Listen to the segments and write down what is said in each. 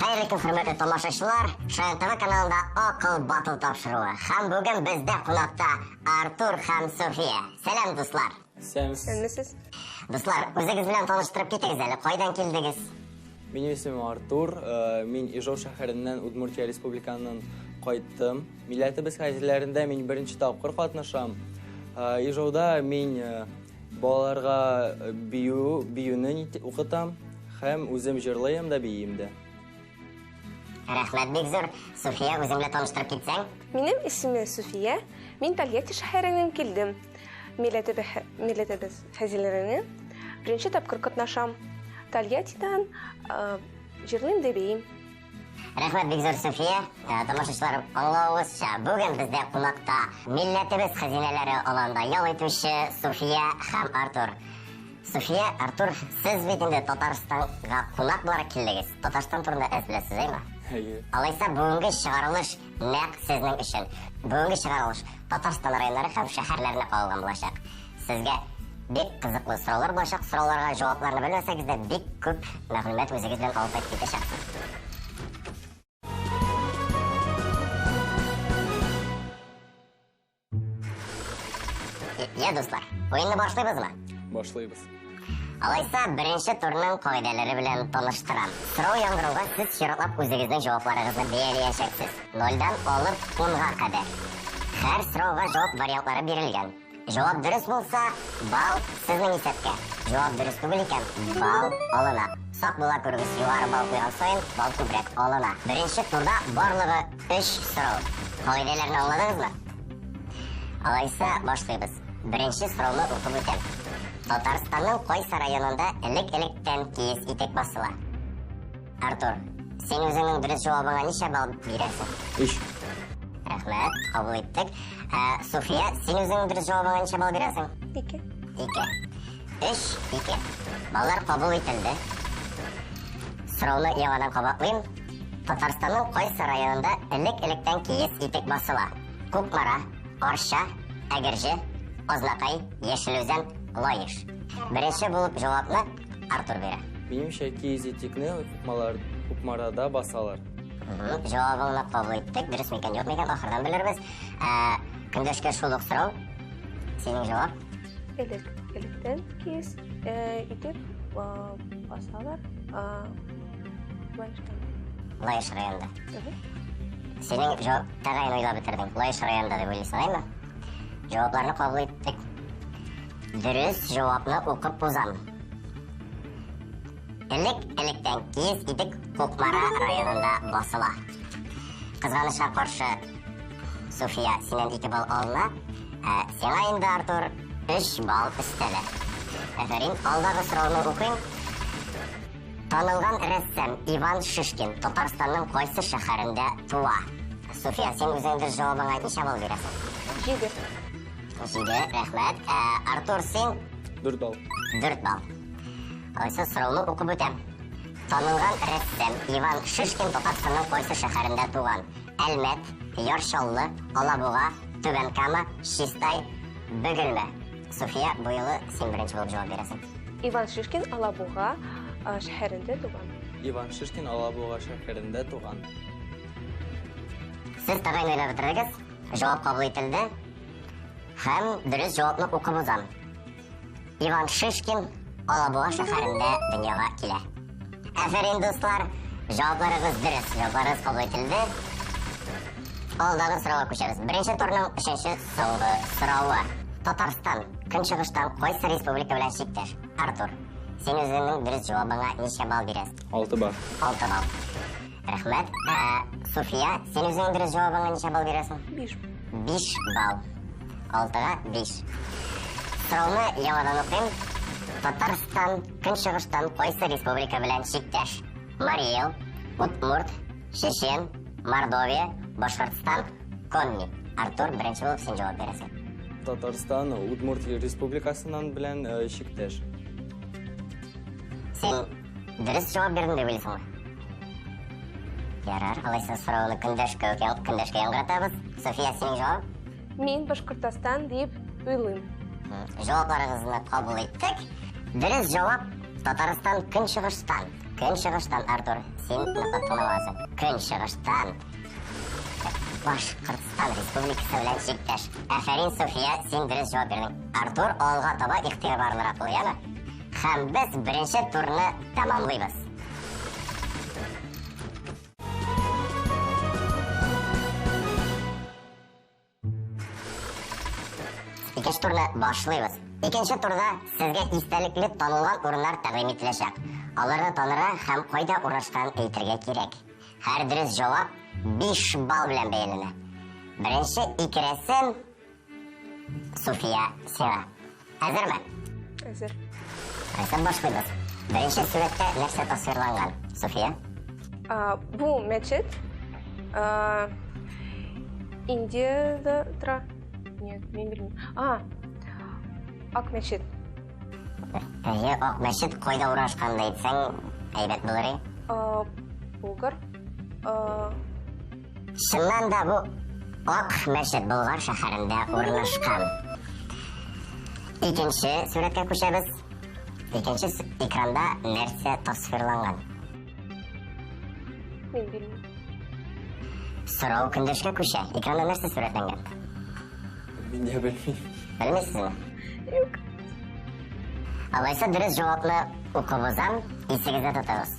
Хәерле көн, хөрмәтле тамашачылар! Шаян ТВ каналында Акыл батыл тапшыруы. Һәм бүген бездә кунакта Артур һәм София. Сәлам, дуслар! Сәләмсез. Дуслар, үзегез белән таныштырып китегез әле. Кайдан килдегез? Минем исемем Артур. Э, мин Ижау шәһәреннән Удмуртия республикасыннан кайттым. Милләтебез хәзерләрендә мин беренче тапкыр катнашам. Э, Ижауда мин э, балаларга бию, биюне укытам һәм үзем җырлыйм да биим дә. Рәхмәт бик зур. Суфия, үзең белән таныштырып китсәң. Минем исемем Суфия. Мин Тольятти шәһәреннән килдем. Милләтебез хәзинәләренә беренче тапкыр катнашам. Тольяттидан җырлыйм да биим. Рәхмәт бик зур, Суфия. Тамашачылар, аңлавыгызча, бүген бездә кунакта милләтебез хәзинәләре аланда ял итүче Суфия һәм Артур. Суфия, Артур, сез бит инде Татарстанга кунак буларак килдегез. Татарстан турында әз беләсез, әйме? Әйе. Алайса, бүгенге чыгарылыш нәкъ сезнең өчен. Бүгенге чыгарылыш Татарстан районнары һәм шәһәрләренә кагылган булачак. Сезгә бик кызыклы сораулар булачак. Сорауларга җавапларны белмәсәгез дә, бик күп мәгълүмат үзегез белән алып кайтып китәчәксез. Я, дуслар, уенны башлыйбызмы? Башлыйбыз. Алайса, беренче турның кагыйдәләре белән таныштырам. Сорау яңгырауга сез чиратлап үзегезнең җавапларыгызны бәяләячәксез. Нольдан алып унга кадәр. Һәр сорауга җавап вариантлары бирелгән. Җавап дөрес булса, балл сезнең исәпкә. Җавап дөрес түгел икән, балл алына. Сак була күрегез, югары балл куйган саен, балл күбрәк алына. Беренче турда барлыгы өч сорау. Кагыйдәләрне аңладыгызмы? Алайса, башлыйбыз. Беренче сорауны укып үтәм. Татарстанның кайсы районында элек-электән киез итек басыла? Артур, син үзеңнең дөрес җавабыңа ничә балл бирәсең? Өч. Рәхмәт, кабул иттек. Ә, Суфия, син үзеңнең дөрес җавабыңа ничә балл бирәсең? Ике. Ике. Өч, ике. Баллар кабул ителде. Сорауны яңадан кабатлыйм. Татарстанның кайсы районында элек-электән киез итек басыла? Кукмара, Арча, Әгерҗе, Азнакай, Яшел Үзән, Лаеш. Беренче булып җавапны Артур бирә. Минемчә, киез итекне Кукмалар, Кукмарада басалар. Җавабыңны кабул иттек. Дөрес микән, юк микән, ахырдан белербез. Ә, көндәшкә шул ук сорау. Синең җавап? Элек, электән киез итек басалар. Лаешта. Лаеш районында. Синең җавап тәгаен уйлап бетердең. Лаеш районында дип уйлыйсың, әйме? Җавапларны кабул иттек. Дөрес җавапны укып узам. Элек электән киез итек Кукмара районында басыла. Кызганычка каршы, Суфия синнән 2 балл алына, ә сиңа инде, Артур, 3 балл өстәлә. Афәрин, алдагы сорауны укыйм. Танылган рәссам Иван Шишкин Татарстанның кайсы шәһәрендә туа? Суфия, син үзеңнең дөрес җавабыңа ничә балл бирәсең? Җиде. Җиде, рәхмәт. Ә, Артур, син? Дүрт балл. Дүрт балл. Алайса сорауны укып үтәм. Танылган рәссам Иван Шишкин Татарстанның кайсы шәһәрендә туган? Әлмәт, Яр Чаллы, Алабуга, Түбән Кама, Чистай, Бөгелмә. Суфия, бу юлы син беренче булып җавап бирәсең. Иван Шишкин Алабуга шәһәрендә туган. Иван Шишкин Алабуга шәһәрендә туган. Сез тәгаен уйлап бетердегез. Җавап кабул ителде. Һәм дөрес җавапны укып узам. Иван Шишкин Алабуга шәһәрендә дөньяга килә. Афәрин, дуслар! Җавапларыгыз дөрес, җавапларыгыз кабул ителде. Алдагы сорауга күчәбез. Беренче турның өченче соңгы соравы. Татарстан көнчыгыштан кайсы республика белән чиктәш? Артур, син үзеңнең дөрес җавабыңа ничә балл бирәсең? Алты балл. Алты балл. Рәхмәт. Ә, Суфия, син үзеңнең дөрес җавабыңа ничә балл бирәсең? Биш. Биш балл. Алтыга биш. Сорауны яңадан укыйм. Татарстан көнчыгыштан кайсы республика белән чиктәш? Марий Эл, Удмурт, Чечен, Мордовия, Башкортстан, Коми. Артур, беренче булып син җавап бирәсең. Татарстан Удмурт республикасыннан белән чиктәш. Син дөрес җавап бирдем дип уйлыйсыңмы? Ярар, алайса сорауны көндәшкә көндәшкә яңгыратабыз. София, синең җавап? Мин Башкортостан дип уйлыйм. Җавапларыгызны кабул иттек. Дөрес җавап Татарстан көнчыгыштан. Көнчыгыштан, Артур, син ныклап тыңлап аласың. Көнчыгыштан Башкортстан Республикасы белән чиктәш. Афәрин, София, син дөрес җавап бирдең. Артур, алга таба игътибарлырак бул, яме? Һәм без беренче турны тәмамлыйбыз. Икенче турны башлыйбыз. Икенче турда сезгә истәлекле танылган урыннар тәкъдим ителәчәк. Аларны танырга һәм кайда урнашканын әйтергә кирәк. Һәр дөрес җавап 5 балл белән бәяләнә. Беренче ике рәсем Суфия сиңа. Әзерме? Әзер. Рәсем башлыйбыз. Беренче сурәттә нәрсә тасвирланган? Суфия? Бу мәчет Индиядә тора. Нет, мин белмим. А, Ак мәчет. Әйе, Ак мәчет кайда урнашканын әйтсәң, әйбәт булыр иде. Болгар. Чыннан да бу Ак мәчет Болгар шәһәрендә урнашкан. Икенче сурәткә күчәбез. Икенче экранда нәрсә тасвирланган? Мин белмим. Сорау көндәшкә күчә. Экранда нәрсә сурәтләнгән? Мин дә белмим. Белмисезме? Юк. Алайса дөрес җавапны укып узам, исегездә тотыгыз.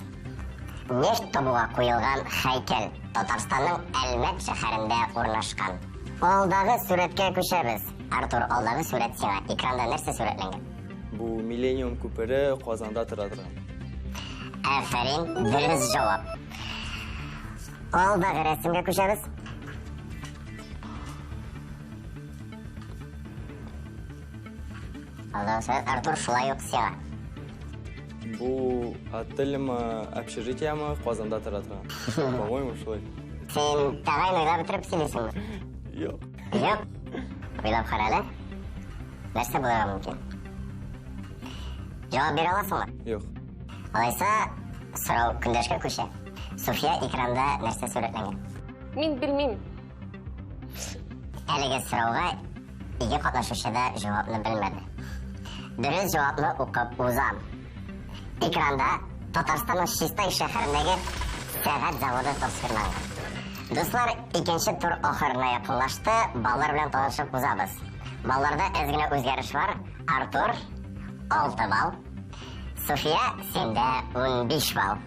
Нефть табуга куелган һәйкәл Татарстанның Әлмәт шәһәрендә урнашкан. Алдагы сурәткә күчәбез. Артур, алдагы сурәт сиңа. Экранда нәрсә сурәтләнгән? Бу Миллениум күпере Казанда тора торган. Афәрин, дөрес җавап. Алдагы рәсемгә күчәбез. Алдагы сурәт, Артур, шулай ук сиңа. Бу отельме, общежитиеме Казанда тора торган. По-моему, шулай. Син тәгаен уйлап бетереп сөйлисеңме? Юк. Юк. Уйлап кара әле. Нәрсә булырга мөмкин? Җавап бирә аласыңмы? Юк. Алайса, сорау көндәшкә күчә. Суфия, экранда нәрсә сурәтләнгән? Мин белмим. Әлеге сорауга ике катнашучы да җавапны белмәде. Дөрес җавапны укып узам. Экранда Татарстанның Чистай шәһәрендәге сәгать заводы тасвирланган. Дуслар, икенче тур ахырына якынлашты. Баллар белән танышып узабыз. Балларда әз генә үзгәреш бар. Артур 6 балл. София, синдә 15 балл.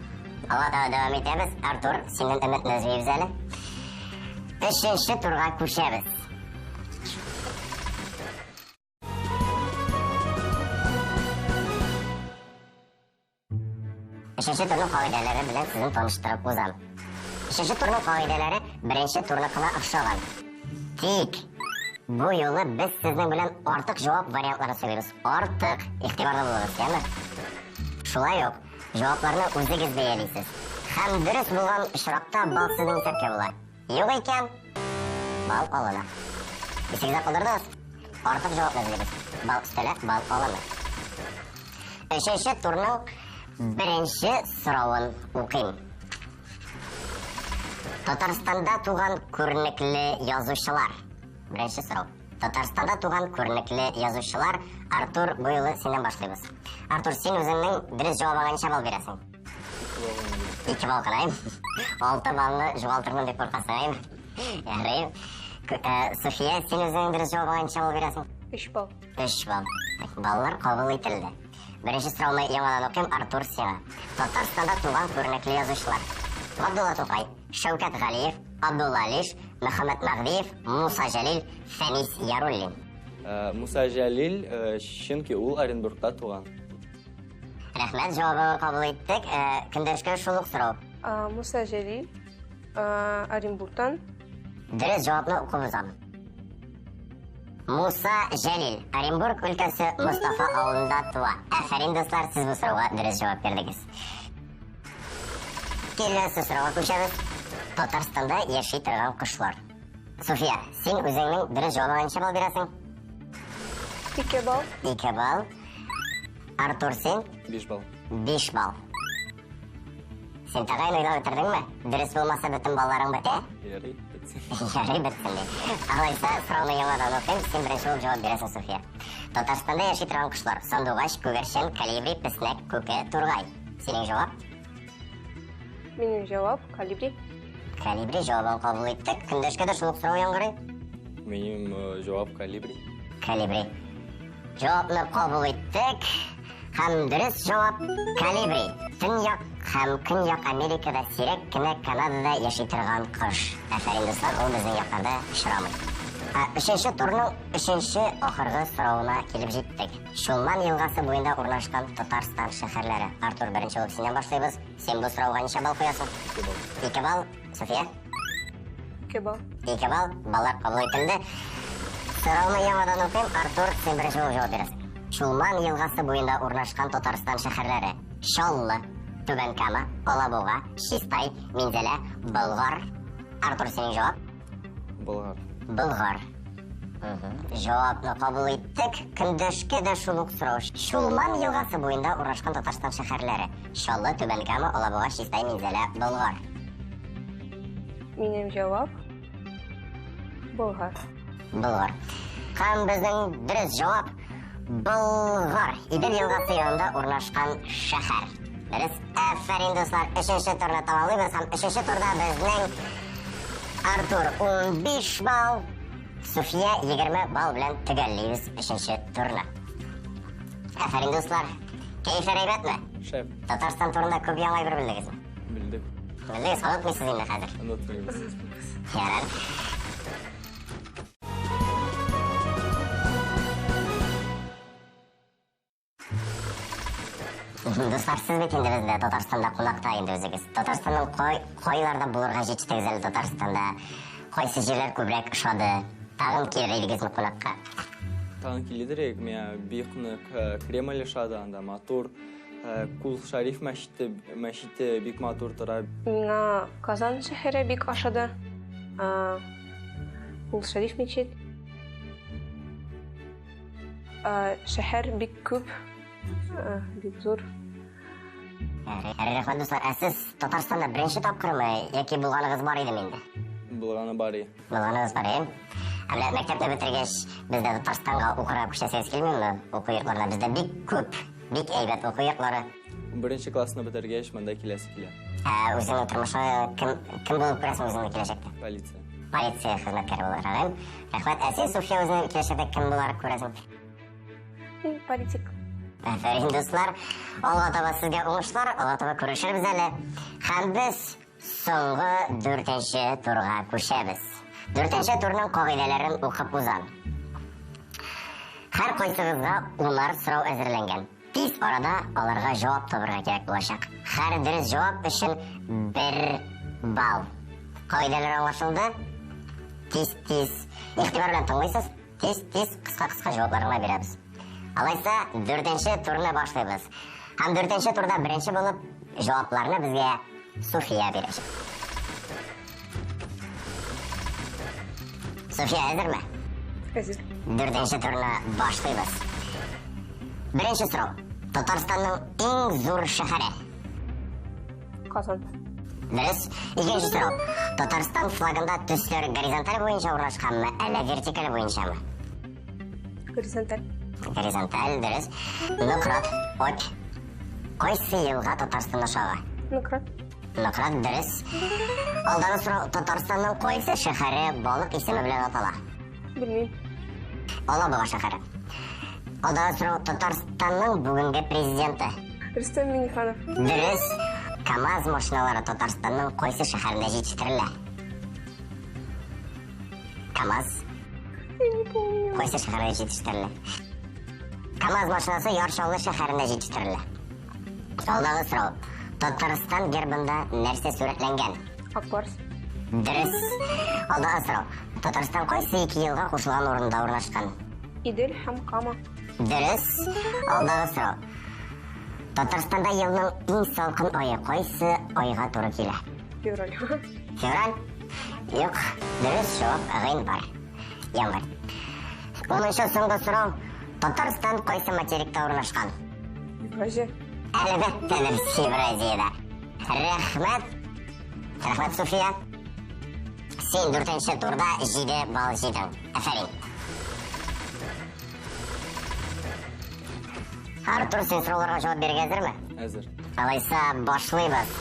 Алга таба дәвам итәбез. Артур, синнән өметне өзмибез әле. Өченче турга күчәбез. Өченче турның кагыйдәләре белән сезне таныштырып узам. Өченче турның кагыйдәләре беренче турныкына охшаган. Тик бу юлы без сезнең белән артык җавап вариантларын сөйлибез. Артык игътибарлы булыгыз, яме? Шулай ук җавапларны үзегез бәялисез. Һәм дөрес булган очракта балл сезнең исәпкә була. Юк икән, балл алына. Исегездә калдырдыгыз? Артык җавапны эзлибез. Балл өстәлә, балл алына. Өченче турның беренче соравын укыйм. Татарстанда туган күренекле язучылар. Беренче сорау. Татарстанда туган күренекле язучылар. Артур, бу юлы синнән башлыйбыз. Артур, син үзеңнең дөрес җавабыңа ничә балл бирәсең? 2 балл гына. 6 баллны югалтырмын дип куркасың, әйме? Ярый. София, син үзеңнең дөрес җавабыңа ничә балл бирәсең? 3 балл. 3 балл. Баллар кабул ителде. Беренче сорауны яңадан укыйм, Артур, сиңа. Татарстанда туган күренекле язучылар. Габдулла Тукай, Шәүкәт Галиев, Абдулла Алиш, Мөхәммәт Мәһдиев, Муса Җәлил, Фәнис Яруллин. Муса Җәлил, чөнки ул Оренбургта туган. Рәхмәт, җавабыңны кабул иттек. Көндәшкә шул ук сорау. Муса Җәлил, Оренбургтан. Дөрес җавапны укып узам. Муса Җәлил, Оренбург өлкәсе Мостафа авылында туа. Афәрин, дуслар, сез бу сорауга дөрес җавап бирдегез. Киләсе сорауга күчәбез. Татарстанда яши торган кошлар. София, син үзеңнең дөрес җавабыңа ничә балл бирәсең? 2 балл. 2 балл. Артур, син? 5 балл. 5 балл. Син тәгаен уйлап бетердеңме? Дөрес булмаса бөтен балларың бетә? Ярый, бетсен. Ярый, бетсен ди. Алайса, сорауны яңадан укыйм, син беренче булып җавап бирәсең, София. Татарстанда яши торган кошлар: сандугач, күгәрчен, колибри, песнәк, күке, тургай. Синең җавап? Минем җавап колибри. Колибри җавабын кабул иттек. Көндәшкә дә шул ук сорау яңгырый. Минем җавап колибри. Колибри. Җавапны кабул иттек. Һәм дөрес җавап колибри. Төньяк һәм Көньяк Америкада сирәк кенә Канадада яши торган кош. Афәрин, дуслар, ул безнең якларда очрамый. Өченче турның өченче ахыргы соравына килеп җиттек. Чулман елгасы буенда урнашкан Татарстан шәһәрләре. Артур, беренче булып синнән башлыйбыз. Син бу сорауга ничә балл куясың? 2 балл. 2 балл. София? 2 балл. 2 балл. Баллар кабул ителде. Сорауны яңадан укыйм. Артур, син беренче булып җавап бирәсең. Чулман елгасы буенда урнашкан Татарстан шәһәрләре. Чаллы, Түбән Кама, Алабуга, Чистай, Минзәлә, Болгар. Артур, синең җавап? Болгар. Болгар. Җавапны кабул иттек. Көндәшкә дә шул ук сорау. Чулман елгасы буенда урнашкан Татарстан шәһәрләре. Чаллы, Түбән Кама, Алабуга, Чистай, Минзәлә, Болгар. Минем җавап Болгар. Болгар. Һәм безнең дөрес җавап Болгар. Идел елгасы янында урнашкан шәһәр. Дөрес. Афәрин, дуслар. Өченче турны тәмамлыйбыз һәм өченче турда безнең Артур 15 балл, София 20 балл белән төгәллибез өченче турны. Афәрин, дуслар. Кәефләр әйбәтме? Шәп. Татарстан турында күп яңа әйбер белдегезме? Белдек. Белдегез, онытмыйсыз инде хәзер. Онытмыйбыз. Ярар. Дуслар, сез бит инде бездә Татарстанда кунакта инде үзегез. Татарстанның кайларда булырга җитештегез әле Татарстанда? Кайсы җирләр күбрәк ошады? Тагын килер идегезме кунакка? Тагын килер идек. Миңа бик нык Кремль ошады, анда матур. Кул Шариф мәчете бик матур тора. Миңа Казан шәһәре бик ошады. Кул Шариф мәчет. Шәһәр бик күп, бик зур. Рәхмәт, дуслар. Ә сез Татарстанда беренче тапкырмы яки булганыгыз бар идеме инде? Булганы бар иде. Булганыгыз бар иде. Ә менә мәктәпне бетергәч, бездә Татарстанга укырга күчәсегез килмиме? Уку йортларына бездә бик күп, бик әйбәт уку йортлары. Беренче классны бетергәч, монда киләсе килә. Ә үзеңнең тормышыңа кем булып күрәсең үзеңне киләчәктә? Полиция. Полиция хезмәткәре буларак. Рәхмәт. Ә син, София, үзеңне киләчәктә кем буларак күрәсең? Мин политик. Афәрин, дуслар. Алга таба сезгә уңышлар, алга таба күрешербез әле. Һәм без соңгы дүртенче турга күчәбез. Дүртенче турның кагыйдәләрен укып узам. Һәр кайсыгызга унар сорау әзерләнгән. Тиз арада аларга җавап табырга кирәк булачак. Һәр дөрес җавап өчен 1 балл. Кагыйдәләр аңлашылды? Тиз-тиз игътибар белән тыңлыйсыз, тиз-тиз кыска-кыска җаваплар гына бирәбез. Алайса, дүртенче турны башлыйбыз. Һәм дүртенче турда беренче булып җавапларны безгә София бирәчәк. София, әзерме? Әзер. Дүртенче турны башлыйбыз. Беренче сорау. Татарстанның иң зур шәһәре? Казан. Дөрес. Икенче сорау. Татарстан флагында төсләр горизонталь буенча урнашканмы, әллә вертикаль буенчамы? Горизонталь. Горизонталь, дөрес. Нократ, Обь. Кайсы елга Татарстанда ага? Нократ. Нократ, дөрес. Алдагы сорау. Татарстанның кайсы шәһәре балык исеме белән атала? Белмим. Алабуга шәһәре. Алдагы сорау. Татарстанның бүгенге президенты? Рөстәм Миңнеханов. Дөрес. КАМАЗ машиналары Татарстанның кайсы шәһәрендә җитештерелә? КАМАЗ. Я не помню. Кайсы шәһәрдә җитештерелә? КАМАЗ машинасы Яр Чаллы шәһәрендә җитештерелә. Алдагы сорау. Татарстан гербында нәрсә сурәтләнгән? Ак барс. Дөрес. Алдагы сорау. Татарстан кайсы ике елга кушылган урында урнашкан? Идел һәм Кама. Дөрес. Алдагы сорау. Татарстанда елның иң салкын ае кайсы айга туры килә? Февраль. Февраль? Юк. Дөрес җавап гыйнвар. Январь. Унынчы соңгы сорау. Татарстан кайсы материкта урнашкан? Евразия. Әлбәттә, дөрес, Евразиядә. Рәхмәт. Рәхмәт, София. Син дүртенче турда 7 балл җыйдың. Афәрин. Артур, син сорауларга җавап бирергә әзерме? Әзер. Алайса, башлыйбыз.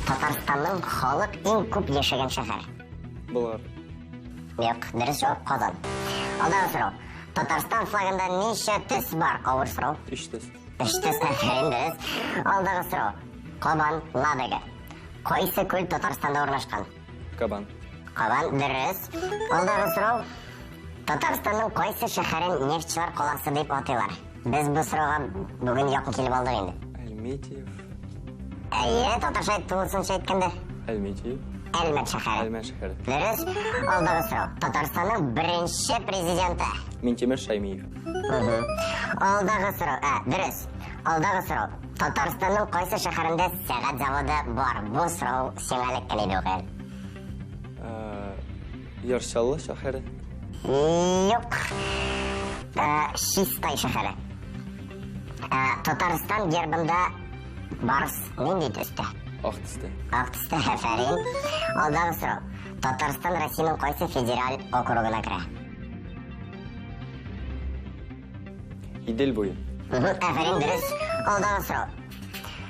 Татарстанның халык иң күп яшәгән шәһәр. Болгар. Юк, дөрес җавап Казан. Алдагы сорау. Татарстан флагында ничә төс бар? Авыр сорау. Өч төс. Өч төс, афәрин, дөрес. Алдагы сорау. Кабан, Ладога. Кайсы күл Татарстанда урнашкан? Кабан. Кабан, дөрес. Алдагы сорау. Татарстанның кайсы шәһәрен нефтьчеләр каласы дип атыйлар? Без бу сорауга бүген якын килеп алдык инде. Әлмәтиев. Әйе, татарча тулысынча әйткәндә. Әлмәтиев. Әлмәт шәһәре. Әлмәт шәһәре. Дөрес. Алдагы сорау. Татарстанның беренче президенты. Минтимер Шаймиев. Алдагы сорау. Ә, дөрес. Алдагы сорау. Татарстанның кайсы шәһәрендә сәгать заводы бар? Бу сорау сиңа эләккән иде үк әле. Яр Чаллы шәһәре. Юк. Чистай шәһәре. Татарстан гербында барс нинди төстә? Ак төстә. Ак төстә, афәрин. Алдагы сорау. Татарстан Россиянең кайсы федераль округына керә? Идел буе. Афәрин, дөрес. Алдагы сорау.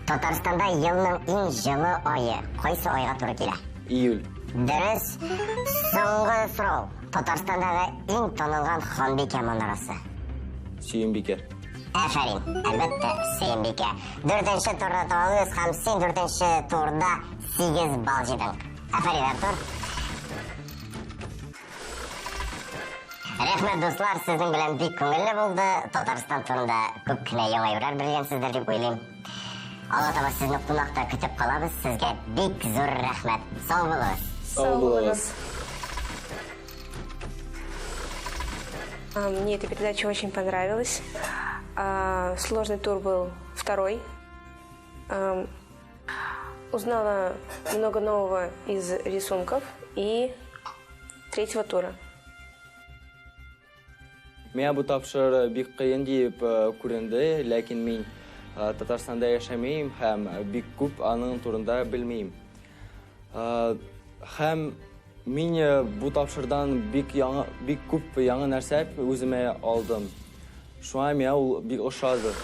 Татарстанда елның иң җылы ае кайсы айга туры килә? Июль. Дөрес. Соңгы сорау. Татарстандагы иң танылган ханбикә манарасы. Сөембикә. Афәрин. Әлбәттә, Сөембикә. Дүртенче турны тәмамлыйбыз һәм син дүртенче турда 8 балл җыйдың. Афәрин, Артур. Рәхмәт, дуслар, сезнең белән бик күңелле булды. Татарстан турында күп кенә яңа әйберләр белгәнсездер дип уйлыйм. Алга таба сезне кунакта көтеп калабыз. Сезгә бик зур рәхмәт. Сау булыгыз. Сау булыгыз. Мне эта передача очень понравилась. Сложный тур был второй. Узнала много нового из рисунков и третьего тура. Миңа бу тапшыр бик кыен дип күренде, ләкин мин Татарстанда яшәмим һәм бик күп аның турында белмим. Һәм мин бу тапшырдан бик яңа, бик күп яңа нәрсә үземә алдым. Шуңа миңа ул бик ошады.